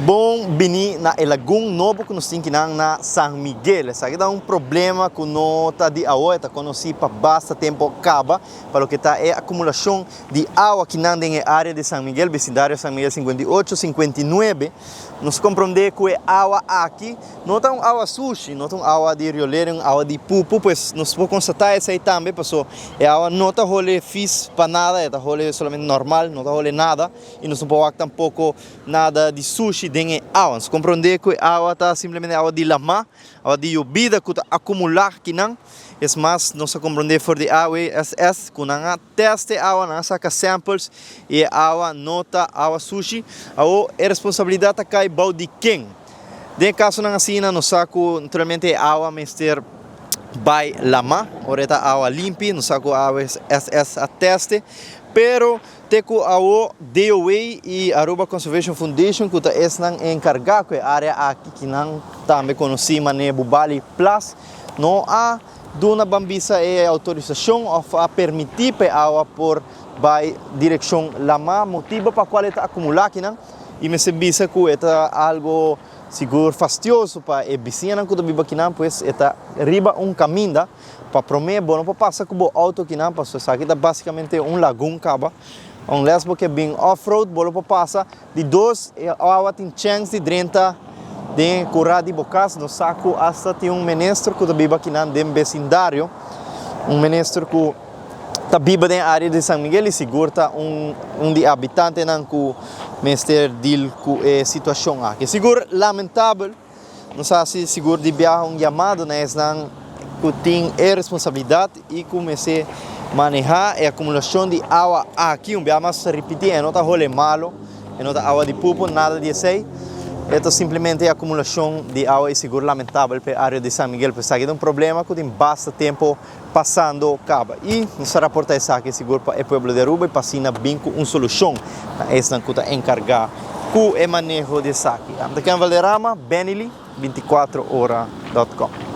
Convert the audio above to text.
Bon bini na e lagun nobo ku nos tin kinan na San Miguel. Esaki ta un problema ku no ta di awo, e ta konosí pa basta tempu kaba pa loke ta e akumulashon di awa kinan den e área di San Miguel, bisindario San Miguel 58, 59. Nos komprondé ku e awa aki no ta un awa sushi, no ta un awa di riolera, un awa di pupu, pues nos por konstatá esei tambe paso e awa no ta hole fis pa nada, e ta hole solamente normal, no ta hole nada i nos no por wak tampoko nada di sushi den e awa. Nos komprondé ku e awa ta simplemente awa di lamá, awa di yobida ku ta akumulá kinan. Es mas, nos a komprondé for di AWSS ku nan a tèst e awa, nan a saka samples i e awa no ta awa sushi. Awor e responsabilidat ta kai bou di ken? Den e kasonan asina nos sa ku naturalmente e awa mester bai lamá, ora e ta awa limpi, nos sa ku AWSS a tèst e, pero Te ku awo DOW i Aruba Conservation Foundation ku ta esnan enkargá ku e área aki ki nan tambe konosí manera Bubali Plas no a duna ban bisa e outorisashon òf a permití pa e awa por bai direkshon lamá motibu pa kual e ta akumulá akinan i mester bisa ku e ta algu sigur fastioso pa e bisiñanan ku ta biba akinan pues e ta riba un kaminda. Pa promé bo no por pasa ku bo outo kinan pasobra esaki ta basikamente un lagun kaba. Unless bo ke bin off road bo lo por pasa. Di dos e awa tin chèns di drenta den e kurá di bo kas. Nos sa ku asta tin un minister ku ta biba kinan den besindario. Un minister ku ta biba den e área di San Miguel i sigur ta un un di e abitantenan ku mester deal ku e situashon aki. Sigur lamentabel. Nos a hasi sigur di biaha un yamado na esnan ku tin e responsabilidat i ku mester manehá e akumulashon di awa aki. Un biaha mas ta ripití, e no ta hole malo, e no ta awa di pupu, nada di esei. E ta simplemente e akumulashon di awa i sigur lamentabel pa e área di San Miguel. Pues esaki ta un problema ku tin basta tempu pasando kaba. I nos ta raportá esaki sigur pa e pueblo di Aruba i pa asina bin ku un solushon na esnan ku ta enkargá ku e maneho di esaki. Ami ta Ken Valderrama, Benily, 24 ora dot com.